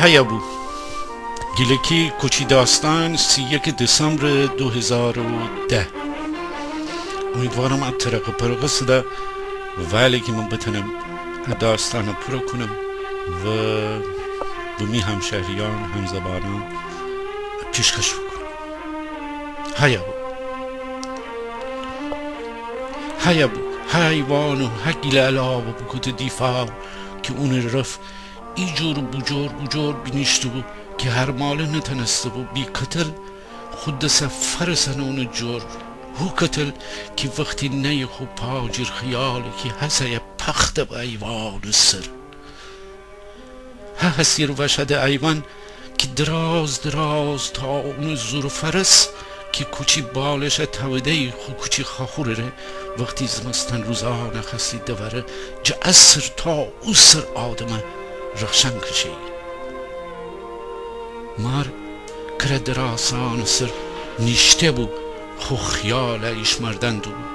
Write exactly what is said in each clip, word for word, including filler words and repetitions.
هیه بو. گیلکی کوچی داستان، سی و یک دسامبر دو هزار و ده. امیدوارم ا ترقه پرقه صدا ولی کی من بتانم ا داستانه پوره کونم و به می همشهریان، همزبانان پیشکش بوکونم. هیه بو. هیه بو. هه ایوان و هه گیله علاوه بوکوده دیفار کی اونٚ رف ایجور بوجور بوجور بینیشته بو کی هرماله نتانسته بو بیکتل خو دسه فرسانه اونٚ جور. هو کتل کی وختی نهیی خو پا جیر خیالی کی هسه ایه پخته به ایوانٚ سر. هه حصیر وشده ایوان کی دراز دراز تا اونٚ زور فرس کی کوچی بالشه تاوده‌یی خو کوچی خاخورٚ ره، وختی زمستان روزانه خاستی دواره، جه ا سر تا او سر آدمه رخشان کشه‌یی. مار کره دراسانٚ سر نیشته بو، خو خیاله ایشمردن دوبو.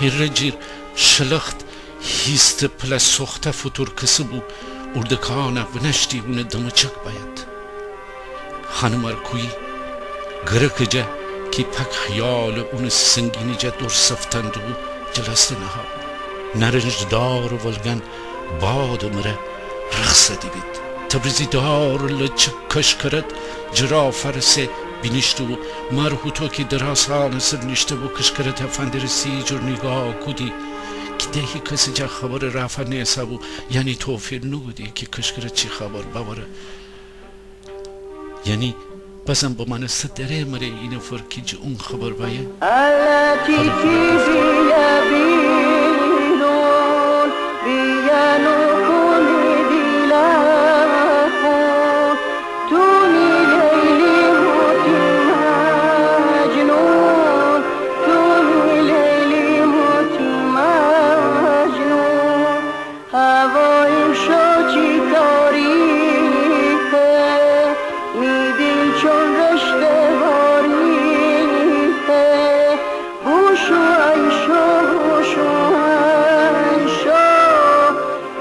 هیره جیر شلخت هیسته پله سوخته فوتورکسه بو، اوردکانه ونشتی اونٚ دمچک بأید. خانمار کویی گرکٚ جا کی پک خیاله اونٚ سنگینٚ جا دور سفتن دوبو، جلسته نهابو. نرنجدارٚ ولگان بادٚ مره رخص دیبید. تبریزی دارٚ لچک کشکرت جه را فرسه بینیشته بو. مار هوتو کی دراسانٚ سر نیشته بو، کشکرته فندرسی جور نیگاه کودی کی ده هیکسٚ جا خبرٚ رافا نیسابو، یعنی توفیر نوکودی کی کشکرت چی خبر بأوره. یعنی بازم بمانسته دره مره اینفر کی جه اون خبر بأیه. هوا ایمشو چی تاریکه، می دیل چون رشته باریکه. بوشو ایشو، بوشو ایشو،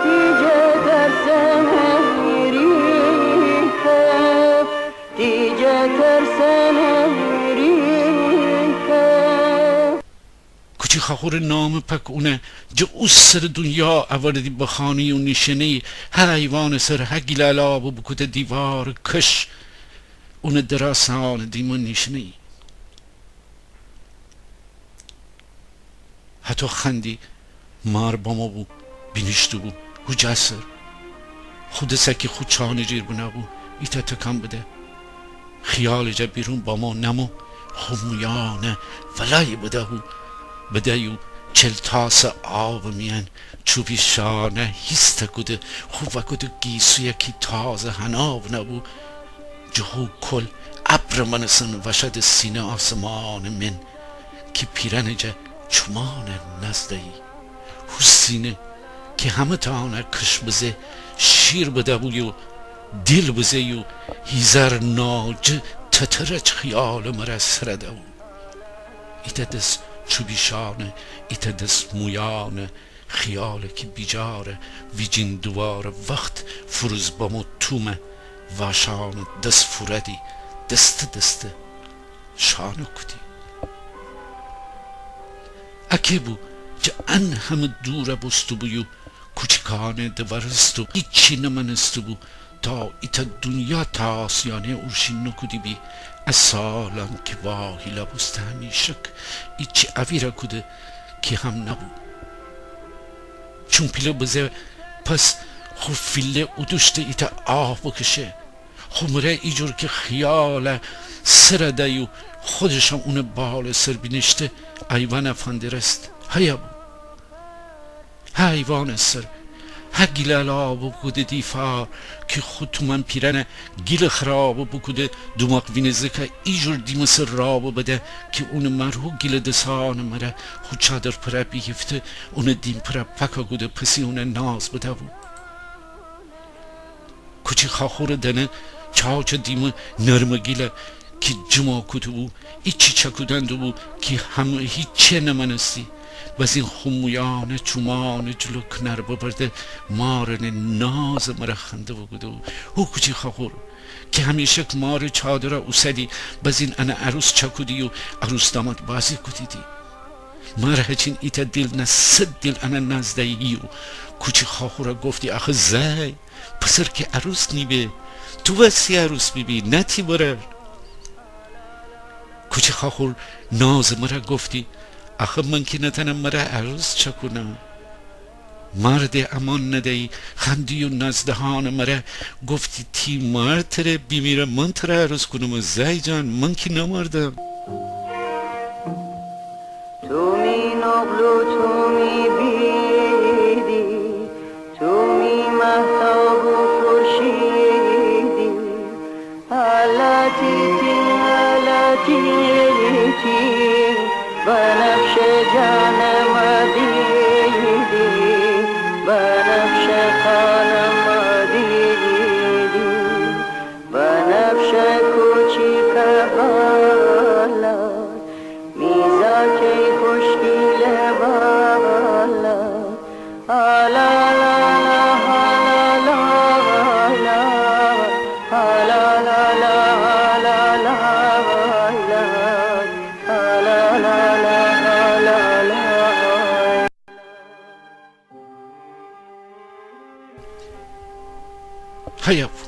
تی جه ترسنه ریکه، تی جه ترسنه ریکه. کوچی خاخورٚ نامٚ پک اونه جه او سرٚ دونیا اوردی بخانه‌یی و نیشینه‌یی. هه ایوانٚ سر، هه گیله علاوه بوکوده دیوارٚ کش اونٚ دراسانٚ دیمه نیشینه‌یی. هتو خندی مار بمو بو، بینیشته بو هو جا سر. خو دسه کی خو چانٚ جیر بنه بو، ایتأ تکان بده. خیالٚ جا بیرون بمو نمو، خو مویانه ولایی بده بو. بده‌یو چلتاسٚ آبٚ میأن چوبی شانه هیسته کوده، خو وأکوده گیسویه کی تازه حنا بنه بو. جه هو کل ابرٚ مأنستن وشده سینه آسمانٚ من کی پیرأنٚ جا چومانه نزده‌یی. هو سینه کی همه‌تأنه کش بزه شیر بده‌بو یو دیل بزه یو هیزار ناجه تترج خیالٚ مره سرده بو. ایتأ دس چوبی شانه، ایتأ دس مویانه، خیاله کی بیجاره ویجین دوواره وخت فوروز بمو تومه واشانٚ دس فوردی دسته دسته شانه کودی. اکی بو جه ان همه دوره بوسته بو یو کوچیکانه دوارسته بو، هیچی نمأنسته بو تا ایتأ دونیا تاسیانه اورشین نوکودی بی. ا سالان کی واهیلا بوسته همیشک ایچی اویرا کوده کی هم نبو. چون پیله بزه پس خو فیله اودوشته ایتأ آه بکشه. خو مره ایجور کی خیاله سرده یو خودشم اونٚ بالٚ سر بینیشته ایوانه فندرست. هیه بو. هه ایوانٚ سر، هه گیله علاوه بوکوده دیفار کی خو تومأن پیرأنه گیله خرابه بوکوده، دوماق وینه زکه ایجور دیمه سر رابه بده کی اونٚ مار هو گیله دسانٚ مره خو چادر پره بیگیفته، اونٚ دیم پره پاکه کوده پسی اونه ناز بده‌بو. کوچی خاخورٚ دنه چاچٚ دیمه نرمٚ گیله کی جمع کوده بو، ایچی چکودن دوبو کی همه هیچه نمأنستی. بزین خو مویأنه چومأنه جلو کنار ببرده، مارأنه نازٚ مره خنده بوکوده بو. هو کوچی خاخور، کی همیشک مارٚ چادرا اوسدی، بزین انه عروس چکودی و عروس داماد بازی کودیدی. مار هچین ایتأ دیل نه صد دیل انه ناز دیی و کوچی خاخورا گفتی: آخه زأی، پسر کی عروس نیبه، تو وستی عروس بیبی، نه تی برأر. کوچی خاخور نازٚ مره گفتی: آخه من کی نتأنم مره عروس چکونم. مار ده امان ندیی، خندی و ناز دهانٚ مره گفتی: تی مار تره بیمیره، من تره عروس کونم، زأی جان، من کی نمردم. تو می نقل و تو می بیدی، تو می مهتاب و خورشیدی. هلا تی تی، هلا تی تی، بنفشه جانم دیدی، بنفشه خانم دیدی، بنفشه کوچیکه بالا، می زاکی خوشگیله بالا. هیا بو.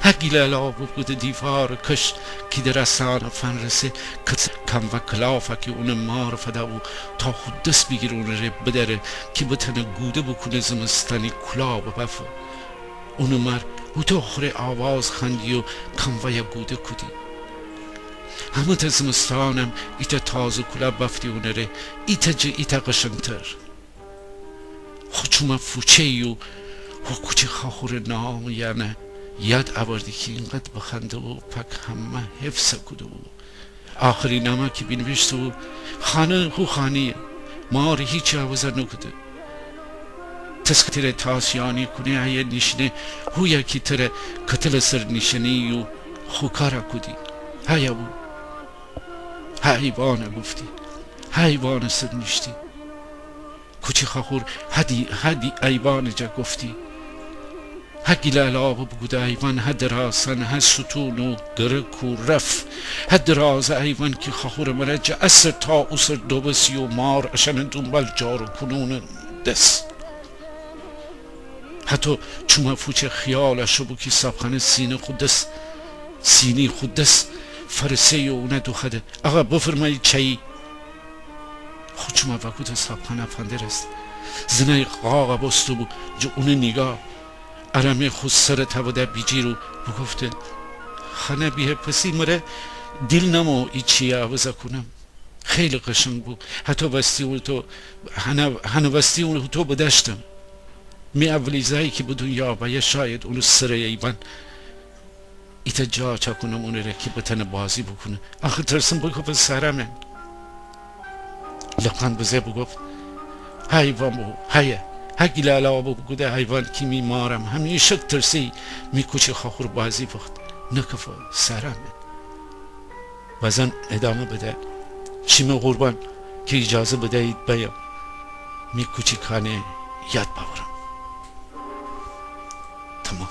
هه گیلالا بوکوده دیوارٚ کش کی درأسانٚ فنرسه، کس کموه کلافه کی اونٚ مارٚ فده بو تا خو دس بیگیره اونٚ ره بدأره کی بتأنه گوده بوکونه زمستأنی کولا ببأفه. اونٚ مار هوطو خوره آواز خوأندی و کموه‌یه گوده کودی. همه‌تأ زمستانم ایتأ تازه کولا بأفتی اونٚ ره، ایتأ جٚه ایتأ قشنگتر. خو چومأ فوچه‌یی و هو کوچی خاخورٚ نامٚ یأنه یاد اوردی کی اینقدر بخنده و پاک همه حفظ کوده بو. آخری نامه کی بینیویشته بو: خانه هو خانه‌یه، مار هیچی عوض نوکوده. تسکه تره تاسیانی کونه، هیه نیشینه، هویه کی تره کتلٚ سر نیشینه‌یی و خو کارا کودی. هیا بو. هه ایوانه گفتی. هه ایوانٚ سر نیشتی. کوچی خاخور هه دی، هه دی ایوانٚ جا گفتی. هه گیلالا بوکوده ایوان، هه دراسان، هه ستون و گرک و رف، هه درازٚ ایوان کی خاخورٚ مره جٚه ا سر تا او سر دوبسی و مار اشأنٚ دونبال جارو کونونه دس. هتو چومأ فوچه خیال اشو بو کی صابخانه سینه خو دس، سینی خو دس فرسه‌یی و اونه دوخوأده: آقا، بفرمایید چایی. خو چومأ وأکوده صابخانه فندرسته. زنأی قاقا بوسته بو جٚه اونٚ نیگاه. آرامه خو سرٚ تأوده بیجیر و بوگفته: خانه بیه پسی مره دیل نمو ایچی‌یه عوض کونم. خیلی قشنگ بو. هتو وستی اونٚ تو، هنه، هنٚ وستی اونٚ تو بدأشتم. می اولی زأی کی به دونیا بأیه شاید اونٚ سرٚ ایوان ایتأ جا چأکونم اونٚ ره کی بتأنه بازی بوکونه. آخه ترسم بوکوفه سرمه. لبخند بزه بوگفت: هه ایوان بو، هیه. هه گیلالا بوکوده ایوان کی می مارم همیشک ترسه‌یی می کوچی خاخور بازی وخت نوکوفه سرمه. و زن ادامه بده: شیمه قربان کی ایجازه بدهید بأیم می کوچیکأنه یاد بأورم. تمام.